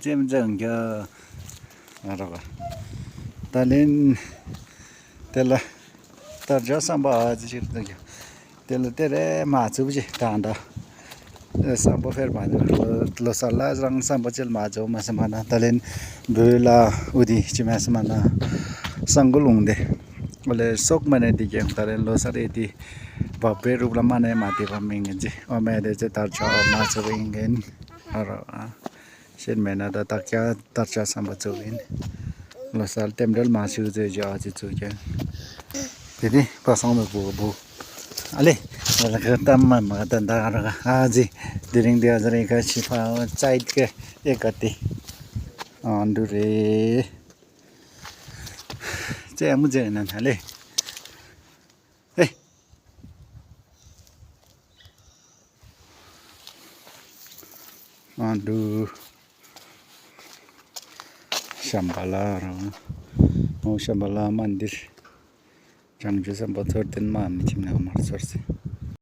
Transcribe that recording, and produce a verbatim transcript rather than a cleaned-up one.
जेम जंग्या रगा। तलेन तेला तर जा संबा आज चिर तग्या। तेला तेरे माचु बजे तांदा। संबा फेर माचु लो सल्ला रंग संबा चल माचु मसमाना तलेन बेला उदी चिमा समाना संगुल उंदे। ओले सोक मने दिगे तलेन लो सर एती भव्य रूपला माने माती भमिंगन जी। ओमे दे चे तर छ माचु बिंगन। अर सेन मेना द तक्या तरचा संबा चुगिन। लसाल तेमडल मासु जे जे आजी चुक्या। फिरी पसंद बु बु। अले लगा तम मा मा तन दा रगा आजी। दिरिङ दुई हजार एकासी पा चाइट के एकती। अंडुरे। जे मुझे नन हले। ए। अंडु। शंबाला रगा। ओ शंबाला मंदिर। जंगजू संबा थोर दिन मा हमने चिमने हमार सोर से।